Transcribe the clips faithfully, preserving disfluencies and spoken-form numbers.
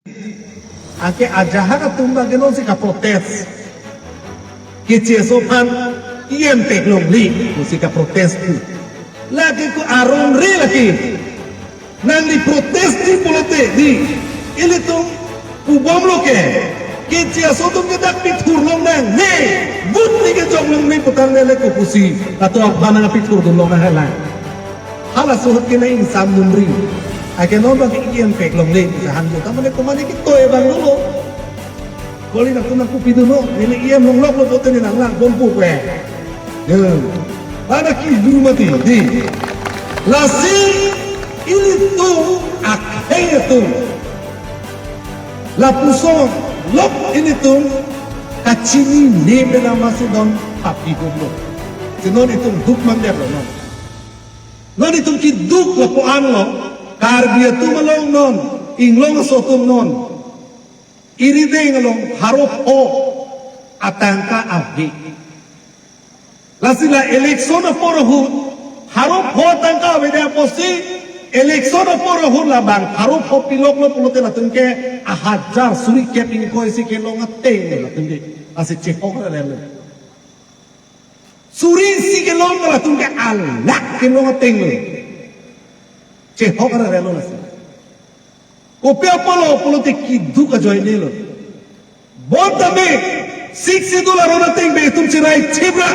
Anke ajahak atum abang ke nonsi kaprotest. Keche aso aphan E M theklongle pusi kaprotest pu. Lake ko arong re lake. Nangli protest-ji pulote dei. Ilitum pubomlo ke. Keche aso atum ke dak pithur longnang. Ne, vote ne kejok longle putang ne le ko pusi. Latum aphan nangpithurdun longnang helang. Halaso ahut ke nang ingsamdun ri. Anke non abang ke E M theklongle pusi hangjo. Ta mane komatne ketoi abang dolo. Kali nangtum nangkupidunnon, neli E M longloklo pulote neli nanglangbompo ke. Ya. Mana kilu mati, dei. Lasi ilitum akhei atum. Lapuson lok ilitum kachinine pen amatsi don papi humlo. Si non itum duk mangdetlo non. Non itum keduk lapu-anlo, Karbi atum along non, Inglong aso atum non. Irideng along pharo pho atangka ave. Lasi la election apor ahut pharo pho atangka avedet apotsi election apor ahut labang pharo pho piloklo pulote latum ke ahajar suri kep ingkoi si kelong ateng latum ke. Lasi chehok rerelo. Suri isi kelong latum ke alak kelong atenglo. Chehok rerelo lasi. Kopi apotlo pulote keduk ajoinelo. Bonta me, Sixth Schedule aron ateng be itum cherai chibra.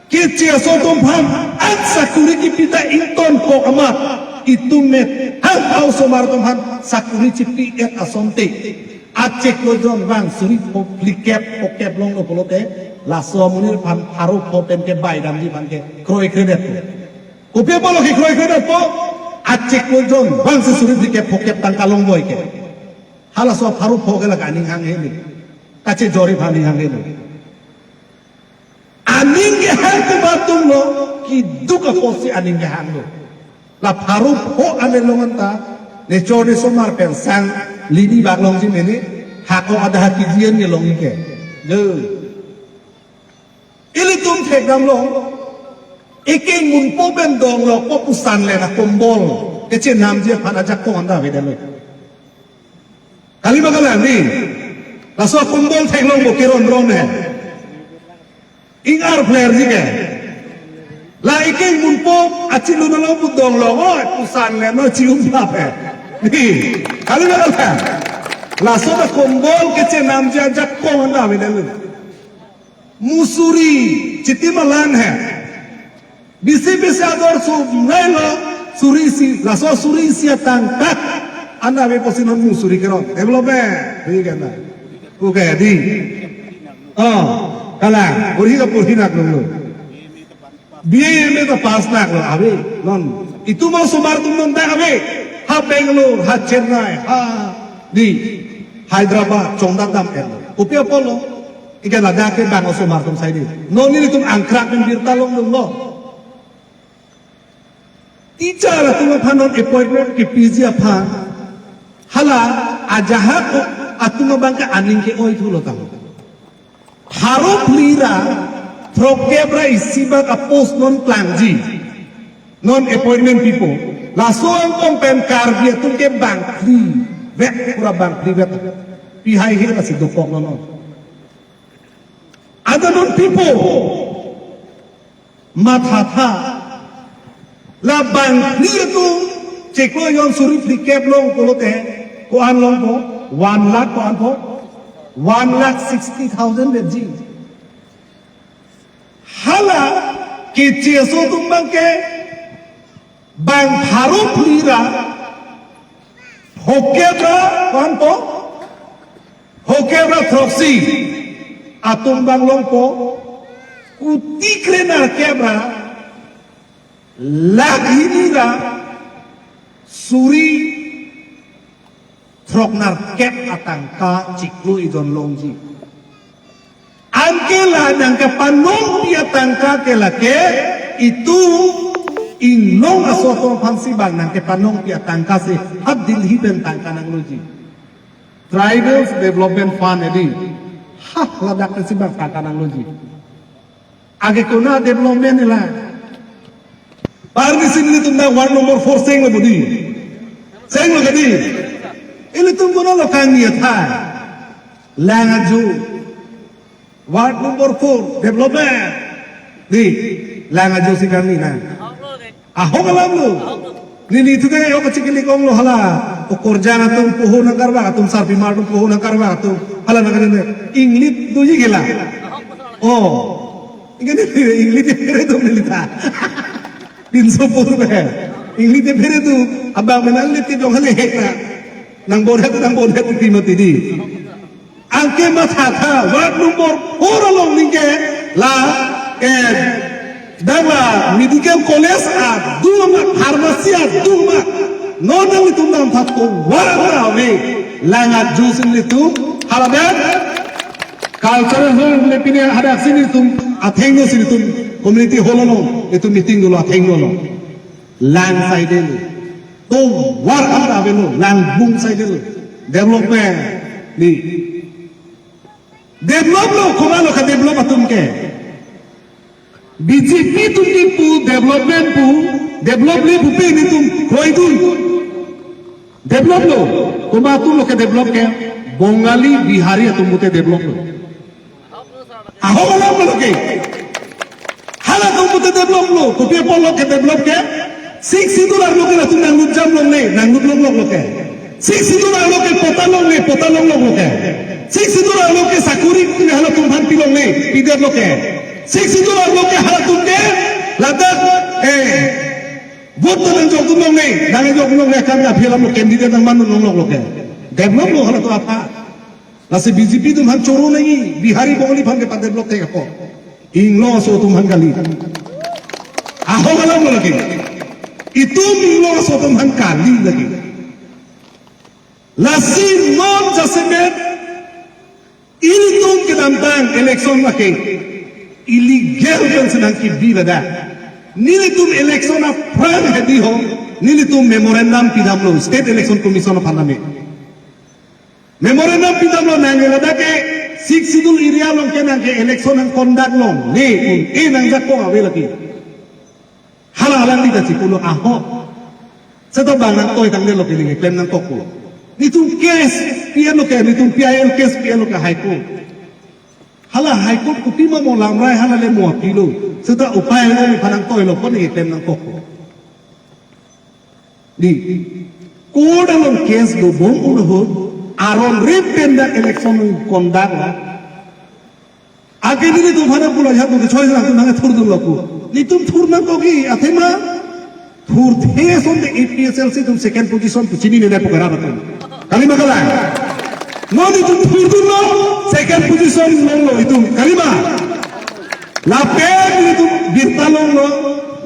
Keche aso atum aphan an sakuri kipi ta ingtonkok amat. Itum me hang hau osomar atum aphan sakuri chipi-et asonte. Achiklo jon vang suri pho phlikep phokep longlo pulote. Laso amonit aphan pharo pho pen kebai damji aphan ke kroikredetpo. Kopi apotlo ke kroikredetpo? Achiklo jon vangsi suri phlikep phokep tangka longboi ke. Halaso pharo pho ke lake aning hanghe ni. Kachejor-i aphan aning hanghe ni. Aning kehang komat atumlo, keduk apotsi aning kehanglo. La pharo pho ane longan ta, ne chor ne somar pen sang lini bak longji mene, hako ada hakiji an ke longji ke. Jo. Ilitum thekdamlo, ekeng munpo pen donglo ko pusan le na kombol. Kechenamji aphan ajakong anta avedetlo. Kali ma kalang dei. Laso kombol theklongpo keron ron he. Ingar fler ji ke. La ekeng munpo achilun along pu donglo, oi, pusan le no chium pap he. Dei. Kali ma kalang. Laso ta kombol kechenamji ajakong anta avedetlo. Musuri, chiti malang he. Bisi bisi ador sumrai lo, suri isi, laso suri isi atangka. Anta ave pusi non musuri keron. Development. Dei kan na. Oke, dei. Oh, kalang. Purhi ka purhi nak dulu. B A M A ta pass naklo, ave, non. Itum osomar atum non dak ave. Ha Bangalore, ha Chennai, ha dei Hyderabad, chongdam dam-etlo. Kopi apotlo? Ike ladak ke bang osomar atum sai dei. Non nelitum angkrak pen birta longdunlo. Teacher atum aphan non appointment kepiji aphan. Hala ajahak atum abang ke aning ke-oi thulo tang. Pharo phli ra throkkep ra isi bak apost non klangji. Non appointment pipo. Laso angkong pen Karbi atum ke bangphli vet, pura bangphli vet. Pi haihe lasi dokoklo non. Ada non pipo. Mathatha. La bangphli atum chiklo jon suri phlikep long pulote ko-an longpo, one lakh ko-anpo, one lakh sixty thousand vetji. Hala keche aso atum abang ke bang pharo phli ra phokep ra ko-anpo, phokep ra throksi atum abang longpo, kuti krenerkep ra lakh hini ra suri throknerkep atangka chiklo ejon longji. Anke la nangkepanongpi atangka ke lake itum Inglong aso atum aphansi bang nangkepanongpi atangka si ha Delhi pen tangka nangloji. Tribals Development Fund edi. Ha, ladak pensi bang tangka nangloji. Anke konat development ila. Parni si nelitum dak ward number four senglo budi. Senglo kedi. Ilitum konatlo kangni athai? Lang ajo. Ward number four, development. Di, lang ajo si kangni nang. Ahok alamlo. Neli thuke yok kachikili konglo hala. Okorjang atum poho nangkarvak atum, sarpimar atum poho nangkarvak atum. Hala nangkarvak atum. Inglit doji ke la. Oh. Ingkani inglit phere atum neli ta. Pinso pur be. Inglit phere atum. Abang menang inglit ke dong hale hek na. Nang borhet, nang borhet, pima tidi. Anke mathatha, ward number four along ningke la, eh, dang la medical college adung ma, pharmacy adung ma. Non nanglitum damtha tovar ave. Lang ajo si nelitum, haladak cultural hall le pine hadak si nelitum, athengno si nelitum, community hall along, itum meeting dolo athengno along. Lang side lo. Tovar anta avelo, lang bung side lo. Development. Di. Developlo, konatlo kadevelop atum ke? B J P atum kipu development pu, develop le pupe nelitum kroidun. Developlo, komat atumlo kadevelop ke? Bongali, Bihari atum pute developlo. Ahok alamlo ke. Halatum pute developlo, kopi apotlo kadevelop ke? Sixth Schedule arlo ke latum nanglut jam longle, nanglut longloklo ke. Sixth Schedule arlo ke patta longle, patta longloklo ke. Sixth Schedule arlo ke sakori kune halatum aphan pilongle, pidetlo ke. Sixth Schedule arlo ke halatum ke ladak, eh, vote ta nangjokdun longle, nangjokdun longle, kam aphi alamlo candidate nangmandun longloklo ke. Developlo halatum aphan. Lasi B J P atum aphan choro nangji, Bihari Bongali aphan ke padevelop thek ako. Inglong aso atum aphan kali. Ahok alamlo lake. Itum inglong aso atum aphan kali lake. Lasi non jasemet ilitum kedamtang election lake illegal pensi nangkebi ladak. Nelitum election aphrang hedi ho, nelitum memorandum pidamlo State Election Commission aphan name. Memorandum pidamlo nang ladak ke Sixth Schedule area along ke nangke election nangconduct longle, un-e nangjakong ave lake. Hala alangli ta chipulo ahok. Seta bang nangtoi tangdetlo ke neli klem nangkokpo. Nelitum case pi-etlo ke, nelitum P I L case pi-etlo ke High Court. Hala High Court kopima mo lamrai hala le mo apilo. Seta upai le neli aphan nangtoilo ko neli klem nangkokpo. Di. Court along case dobom un ahut, aron rip pen dak election conduct lo. Ake nelitum aphan pulo ya, pu ke choi lang tum nangthurdunlo pu. Nelitum thur nangkokji, athema thurthe asonte A P H L C atum second position pu chinine pu kerat atum. Kalima kalang. Non itum thurdunlo, second position longlo itum. Kalima. Lapen itum birta longlo,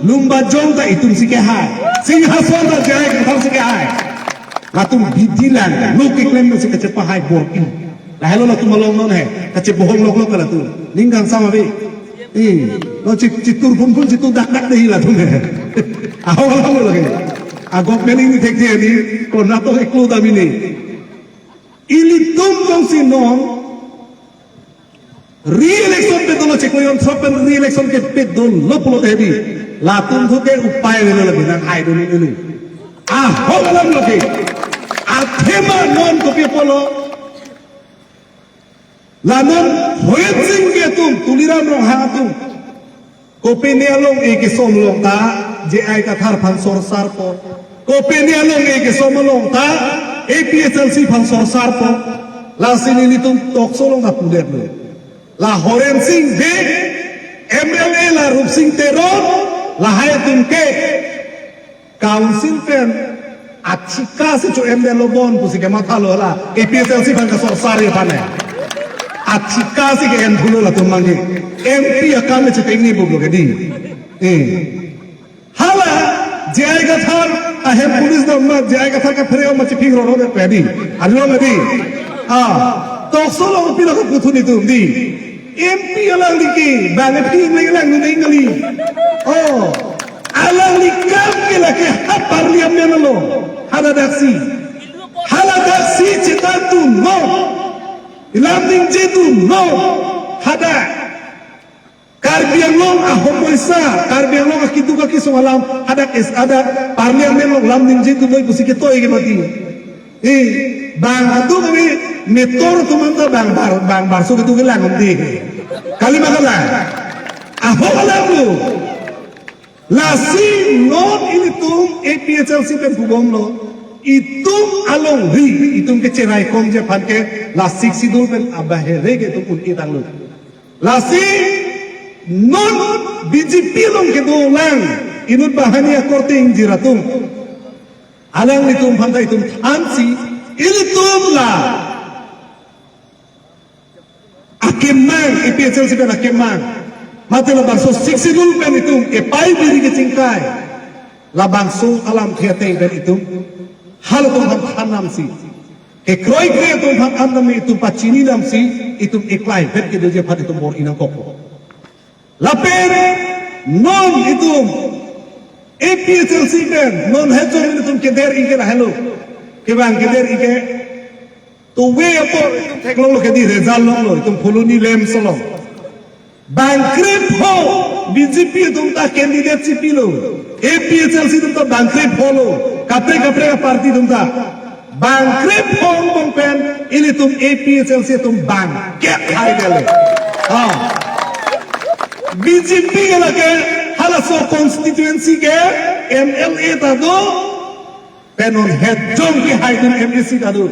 Lumbajong ta itumsi kehai. Singhason ta J I Kathar si kehai. Latum bidi lang, lo keklem si kachepahai borpi. Lahelo latum along non he, kachebohong loklok latum. Ning kangsam ave. Eh, lo chi-, chitur phun phun chitur dak dak dei latum he. Ahok ahok lake. A government ini thekde ni, konatlo iklo damini. Ilitum jongsi non re-election pedolo chiklo jon sop pen re-election kepedolo pulote hedi. Latum thu ke upai avelo labi nang hai dun ini. Ahok alamlo ke. Athema non kopi apotlo. La non Horen Singh ke atum, Tuliram Ronghang atum. Kopine along-e kesom along ta, J I Kathar aphan sorsarpo. Kopine along-e kesom along ta, A P H L C aphan sorsarpo. Lasi nelitum tokso along ta pudetlo. La Horen Singh Bey, M L A la Rupsing Teron, lahai atum ke. Council pen achika si cho-endetlo bon pusi kemathalo la A P H L C aphan kasorsar aphan he. Achika si ke-en thulo latum mangke. M P akam chetengni bublo ke di. Eh. Hala J I Kathar ahem police dam ma J I Kathar kaphere ma chiping roro de pedi. Alo ma di. Ah, tokso along pilo kaputhun itum di. M P alangli ke, bang aphi ingleng lang nung ingali. Oh, alangli kam ke lake ha parliament along, haladak si. Haladak si chethan dunnon. Lam ningje dunnon. Hadak. Karbi Anglong ahomoisa, Karbi Anglong akiduk akisung alam, hadak is hadak parliament along lam ningje dunnoi pusi ketoi ke mati. Di bang atum kami metor atum anta bang bar bang barso ketu kelang umdi. Kali ma kalang. Ahok alam lo. Lasi non ilitum A P H L C pen pubomlo. Itum alongri, itum kecherai komji aphan ke la Sixth Schedule pen abahere ke itum un-e tanglo. Lasi non B J P along kedolang inut banghini akorte ingjir atum. Alanglitum aphanta itum thansi, ilitum la akemang, A P H L C pen akemang. Mate labangso Sixth Schedule pen itum epai biri kechingkai. Labangso alamthe ateng pen itum halatum aphan than namsi, kekroikre atum aphan an namsi, itum pachini namsi, itum eklai vet kedoji aphan itum bor-i nangkokpo. Lapen non itum A P H L C pen non hejong itum keder-i ke lahelo. Kevang keder-i ke, to we apor itum theklonglo ke di result longlo, itum Phuloni Lamps along. Bang krepho B J P atum ta candidate si pilo. A P H L C atum ta bang krepho lo. Kaprek kaprek aparty atum ta. Bang krepho angbong pen ilitum A P H L C atum bang kep hai dele. Ah. B J P ke lake halaso constituency ke M L A ta do. Pen non hejong kehai atum M A C ta do.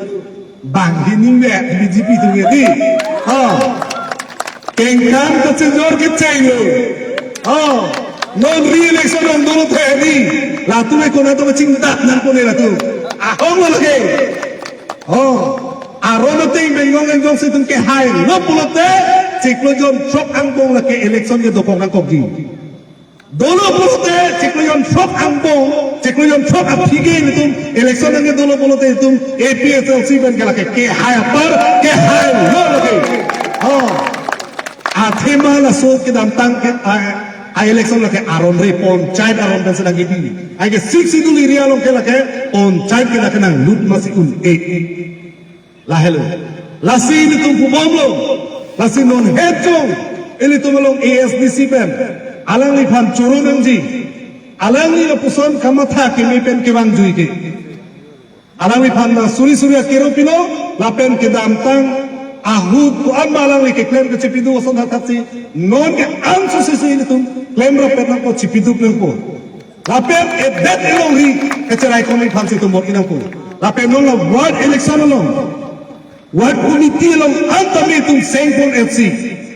Banghini ve B J P atum ke di. Ah. Kengkam kachejor kecheng lo. Oh, non re-election ong dolo the ri. Latum e kona to chingdak nangpo ne latum. Ahong lo lake. Oh, aron ateng bengong enjong si itum kehailo pulote, chiklo jon throk angbong lake election ke dokok nangkokji. Dolo pulote chiklo jon throk angbong, chiklo jon throk aphi ke itum election nangkedolo pulote itum A P H L C pen ke lake kehai apar, kehailo lake. Oh. Athema laso kedamtang ke a, a election lake aron re, panchayat aron pensi nangkebi. Ai ke Sixth Schedule area along ke lake panchayat ke lake nanglut masi un-e. Lahelo. Lasi ilitum pubomlo. Lasi non hejong ilitum along A S D C pen alangliphan choro nangji. Alangli lapuson kamatha keme pen kevangjui ke. Alangliphan na suri suri akero pilo, lapen kedamtang ahut ko-an ma alangli keklem kechepiduk ason hathak si, non ke anso sisi ilitum klemrap pen nangpo, chepiduk nangpo. Lapen edet elongri kecherai komit aphan si itum bor-i nangpo. Lapen non la ward election along, ward committee along anta me itum sengpon etsi,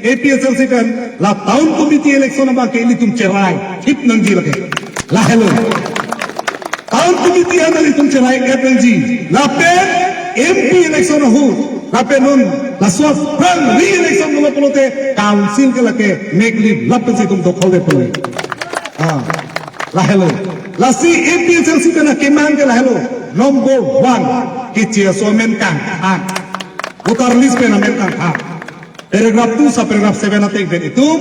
A P H L C pen la town committee election abang ke ilitum cherai thip nangji lake. Lahelo. Town committee anta ilitum cherai et nangji. Lapen M P election ahut, lapen non laso aphrang re-election dolo pulote council ke lake mekli lapen si itum dokhol de pule. Ah, lahelo. Lasi A P H L C pen akemang ke lahelo. Number one, keche aso amen kangthang. Voter list pen amen kangthang. Paragraph two, sub paragraph seven ateng pen itum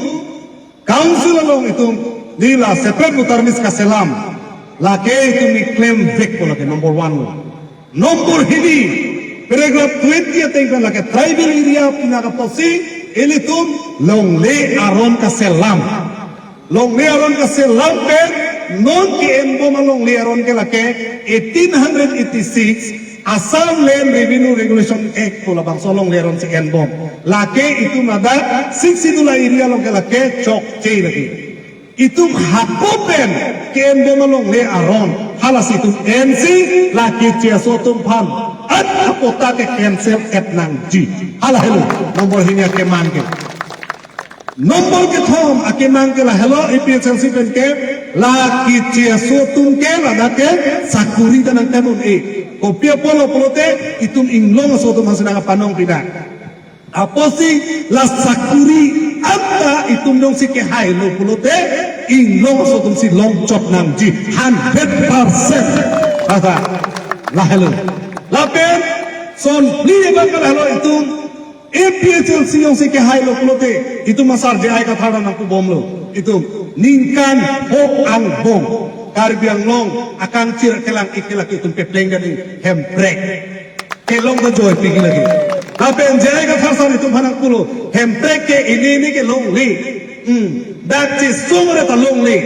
council along itum neli la separate voter list kaselam. Lake itum ni klemvekpo lake number one lo. Number hini, paragraph twenty ateng pen lake tribal area pinaka apotsi ilitum longle aron kaselam. Longle aron kaselam pen non ke-enbom alongle aron ke lake eighteen hundred eighty-six Assam Land Revenue Regulation Act pu labangso alongle aron si enbom. Lake itum ladak Sixth Schedule area along ke lake chokche lake. Itum hako pen ke-enbom alongle aron. Halasi itum ensi lake keche aso atum aphan an apota ke cancel et nangji. Halahelo number hini akemang ke. Number kethom akemang ke lahelo A P H L C pen ke la keche aso atum ke ladak ke sakuri ta nangthan un-e. Kopi apotlo pulote itum inglong aso atum aphan si nangpanong pida. Apotsi la sakuri anta itum jongsi kehailo pulote inglong aso atum si longchot nangji hundred percent. Asa lahelo. Lapen son phli abang ke lahelo itum A P H L C jongsi kehailo pulote itum asar J I Kathar nangpubomlo. Itum ningkan phongo angbong Karbi Anglong akangchir kelang-ik ke lake itum pepleng dani Hemprek. Kelong ta joipi ke lake. Lapen J I Kathar sar itum aphan nangpulo, Hemprek ke ini ini ke longle. Hmm. Dak chesong re ta longle.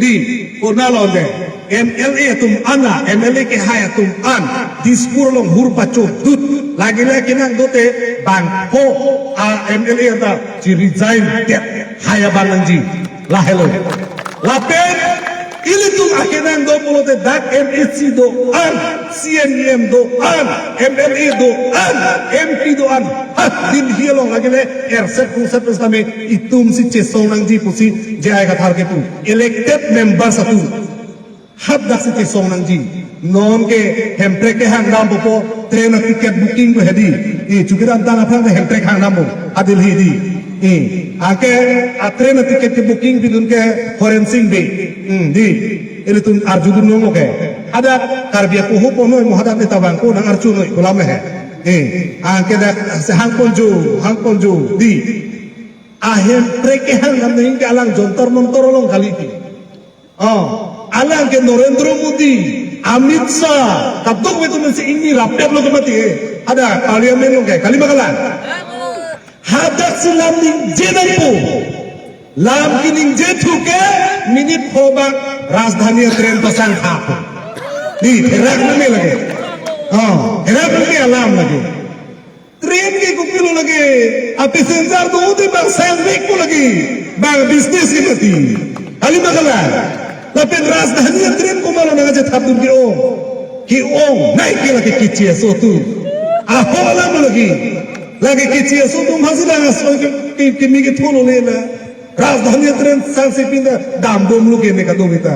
Di, kona longle. M L A atum an, M L A kehai atum an Dispur along hur pachodut, lagile akenang dote bangpho a M L A ta chi-resign det, hai abang nangji. Lahelo. Lapen ilitum akenang do pulote dak M A C do-an, C E M do-an, M L A do-an, M P do-an. Ha, Delhi along lagile erset khungset pen sitame itum si chesong nangji pusi J I Kathar kepu. Elected members atum hadak si chesong nangji. Non ke Hemprek kehang dampo, train a-ticket booking ko hedi. I chukidam tang aphrang ke Hemprek hang dampo. A Delhi di. I anke a-train a-ticket kebooking pidun ke Horensing Bey. Hmm, di. Ilitum arjudun nong lo ke. Hadak Karbi apoho ponoi mo hadak neta bang ko nang arjunoi ko lam he. Eh, anke dak se hang ponjo, hang ponjo di. A-Hemprek kehang dam nangji ke alang Jantar Mantar along kali pi. Oh, alang ke Narendra Modi, Amit Shah, kadokave atum si ingni rapet lo ke mati, eh. Ada parliament lo ke, kali ma kalang. Hadak si lam ningje dampo. Lam keningje thu ke minute pho bak Rajdhani train pasang thap. Di, therak nangme lake. Oh, therak nangme alam lake. Train ke kopilo lake, a-passenger do te bang sangvekpo lake, bang business ke mati. Kali ma kalang. Lapen Rajdhani train komatlo nangkachethapdun ke-ong. Ke-ongnei ke lake keche aso atum. Aho alam lake. Lake keche aso atum hasi lang aso ke, ke, keme ketholo le la. Rajdhani train sangse pin ta dambomlo ke ne kadokave ta.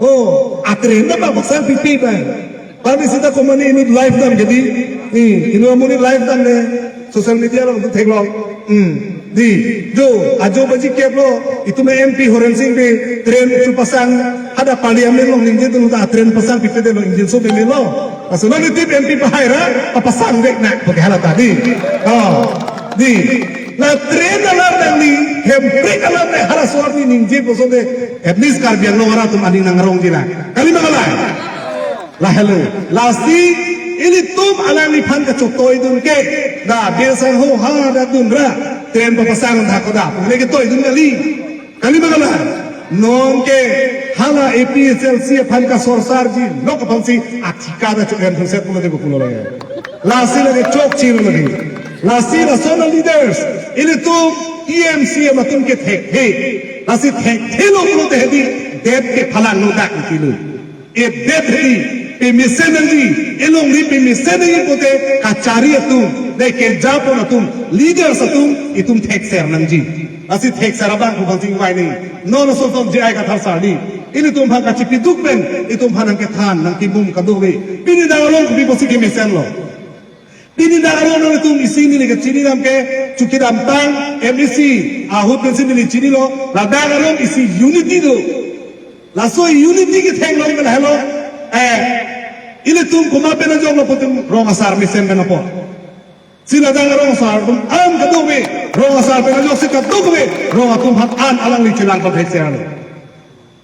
Oh, a-train ta bang pasang pipe bang. Pami sita komane inut live dam ke di. Eh, inut amonit live dam ne. Social media along tu theklong. Hmm. Di. Jo, ajo baji keplo. Itum M P Horensing Bey train chepasang. Hadak parliament along ningjedun ta train pasang pipe det lo, engine so bemelo. Laso non itum M P pahai ra, papasang vek nang, pakai hala ta di. Oh. Di. La train alam nangli, Hemprek alam nang halaso arni ningje puson te, at least Karbi Anglong arat atum aning nangrongji lang. Kali ma kalang. Lahelo. Lasi ilitum alangliphan kachetoidun ke. Da, biasa ho ha da dun ra. Train papasang thak ko da. Pule ketoidun kali. Kali ma kalang. Non ke hala A P H L C aphan kasorsarji lok aphansi athika ta chok-en thuset pulote kopulo lake. Lasi lake chokche lo lake. Lasi lason a-leaders, ilitum T M C M atum ke thekthe. Lasi thekthe lo pulote hedi, det kephalang lo dak kilo. E det hedi, pemesen nangji, elongri pemesen nangji pute kachari atum, dei kerjapon atum, leaders atum, itum thekser nangji. Lasi thekser abang pu bang sing vai ni. Non ason ason J I Kathar sar ni. Ilitum aphan kachipiduk pen, itum aphan nangkethan, nangkimum kadokave. Pini dak along kopi pusi kemesenlo. Pini dak along nangtum isi neli kachini dam ke, chukidam tang, M A C, ahut pensi neli chinilo, ladak along isi unity do. Laso unity ketheng long ke lahelo, eh, ilitum komat pen ajoklo putum rong asar mesen pen apot. Si ladak arong asar atum an kadokave, rong asar pen ajoksi kadokave, rong atum aphan an alangli chelang pathek se ano.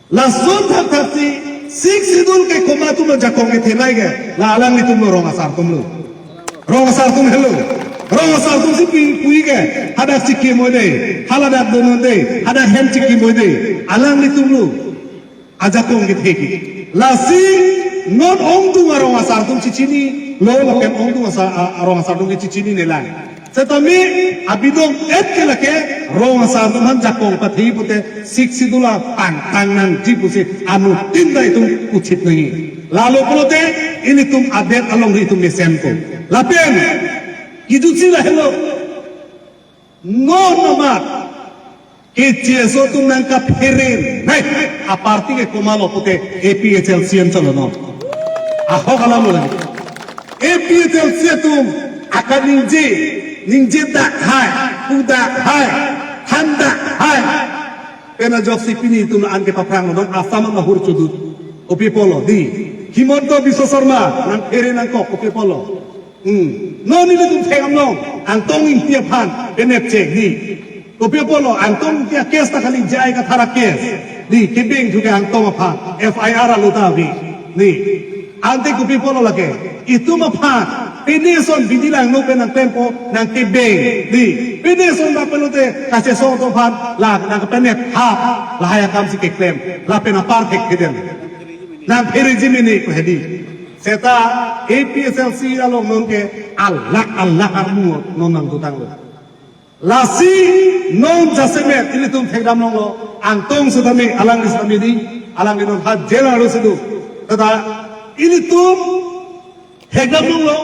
Lason thakthak si, Sixth Schedule ke komat atum ajakong kethenei ke, la alanglitum lo rong asar atum lo. Rong asar atum helo. Rong asar atum si pi, pui ke, hadak chikimoi dei, haladak donon dei, hadak hem chikimoi dei, alanglitum lo. Ajakong kethek. Lasi non ongdung arong asar atum chichinilo, lapen ongdung asar, a-, arong asar atum ke chichinine lang. Setame abidong et ke lake rong asar atum aphan jakong pathi pute Sixth Schedule apangtang nangji pusi anuttin ta itum uchit nangji. Lalo pulote ilitum adet alongri itum mesenpo. Lapen kijutsi lahelo. Non amat keche aso atum nangkaphere, nai, a-party ke komatlo pute A P H L C M chalo non. Ahok alam lo lagi. A P H L C atum akaningje, ningje dak hai, pu dak hai, than dak hai. Pen ajoksi pini itum an kepaphranglo non, Assam an ahur chodut. Kopi apotlo, di. Himanta Biswa Sarma nangphere nangkok, kopi apotlo. Hmm. Non ilitum thek-am long, Angtong Ingti aphan penep chek di. Kopi apotlo, Angtong Ingti a-case ta kali J I Kathar a-case. Di, kebeng thu ke Angtong aphan, F I R alo ta ave. Di. Ante kopi apotlo lake, itum aphan, pine ason bidi langno pen nangklempo, nangkebeng. Di. Pine ason lapen lote, kachesong atum aphan, la, nangkepenep hap, lahai akam si keklem, lapen apar thek kedem. Nang pheriji mene ko hedi. Seta A P H L C along non ke alak alak armu non nangdotanglo. Lasi non jasemet ilitum thekdam longlo, Angtong setame, alangli setame di, alangli non ha jail arlo si do. Tata ilitum thekdam longlo,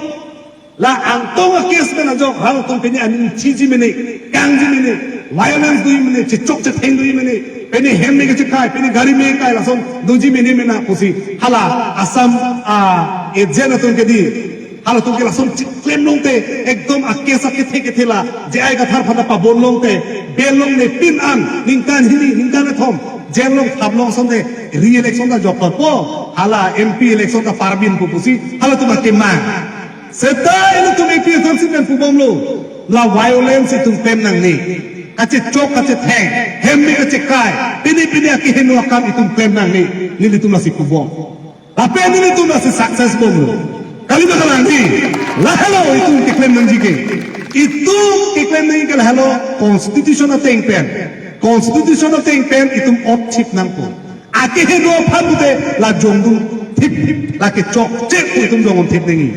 la Angtong a-case pen ajok halatum pini aning chiji mene, kangji mene, violence doji mene, chechok chetheng doji mene, pini hem me kechekai, pini gari me kai, lason doji mene mena pusi hala Assam a-agent atum ke di. Halatum ke lason chiklem longte, ekdom a-case akethe kethe la J I Kathar aphan ta pabon longte, bail longle pin an, ningkan hini, ningkan kethom jail along thap long asonte, re-election ta jokpo, hala M P election ta parbinpo pusi halatum akemang. Seta ilitum A P H L C pen pubomlo, la violence itum klem nangne, kachechok kachetheng, hem me kachekai, pini pini akeheno akam itum klem nangne, nelitum lasi pubom. Lapen nelitum lasi success bomlo. Kali ma kalang di, lahelo itum keklem nangji ke. Itum keklem nangji ke lahelo constitution ateng pen. Constitution ateng pen itum ot thip nangpo. Akeheno aphan pute la jongdun thip, la kechokche pu itum jongdun thip nangji.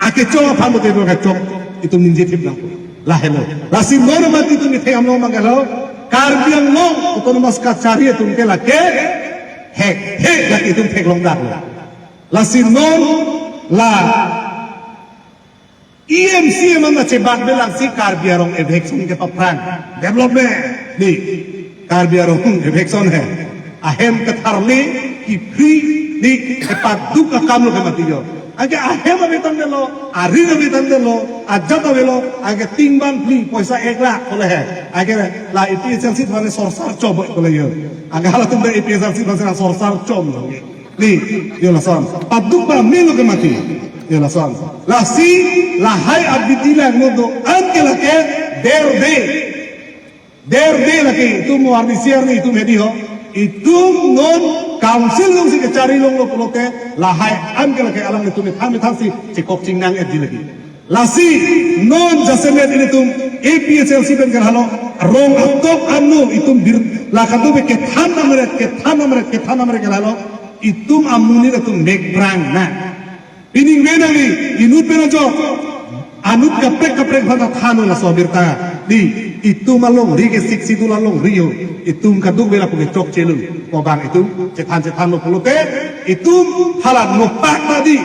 Akechok aphan pute la kechok itum ningje thip nangpo. Lahelo. Lasi non mati itum ithe amlo mangalo. Karbi Anglong Autonomous kachari atum ke lake hek hek lake itum theklong daklo. Lasi non la E M C M an ta chebak belang si Karbi arong eviction ke paphrang. Development di Karbi arong eviction he. Ahem ketharli, kiphri di, kepaduk akam lo ke mati jo. Anke ahem abetan delo, arir abetan delo, ajat avelo, anke ting bang phli, poisa ek lakh kole he. Anke la A P H L C thane sorsar chom kole jo. Anke halatum ta A P H L C thane sorsar chom lo. Ni, yo lason. Paduk ba melo ke mati. Yo lason. Lasi, lahai abidi lang no do-an ke lake, derde. Derde lake, itum mo arni siar ni, itum hedi ho. Itum non council along si kechari longlo pulote, lahai an ke lake alanglitum methang methang si chekok chingnang-etji lake. Lasi non jasemet ilitum A P H L C pen ke lahelo, rong atok ano itum bir, la kadokave kethan namret, kethan namret, kethan namret ke lahelo, itum amonit atum mek prang na. Pining ve nangli, inut pen ajok, anut kaprek kaprek aphan ta than laso abirta. Di, itum alongri ke Sixth Schedule alongri ho, itum kadokave lapu ke chokche lo, ko bang itum chethan chethanlo pulote, itum hala nopak ta di.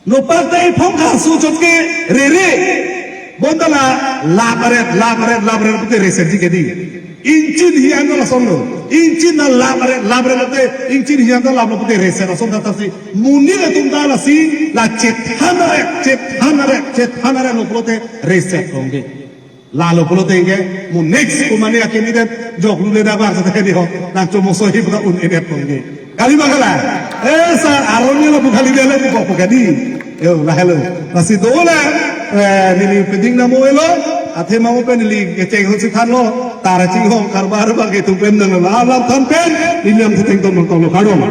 Nopak ta iphong kasu chot ke rere. Bonta la lap aret, lap aret, lap aret pute resetji ke di. Ingchin hian ta lasonlo. Ingchin na lap aret, lap aret pute, ingchin hian ta laplo pute reset ason ta si. Monit atum ta lasi, la chethan aret, chethan aret, chethan aret lo pulote reset longke. Lalo pulote ke, mo next ko mane a-candidate joklu le dabar sa tadi ho, nang chomo sohi puta un-edet longke. Kali ma kalang? Eh, sa aron ni lapu kali dele ni kok kadi. Yo, lahelo. Lasi dola, eh, neli peding namo elo, athema mo pen neli kecheng hon si thanlo, tara chinghong karbar bang ke tum pen nang la lam than pen, neli lam thiteng tom tong lo kardom.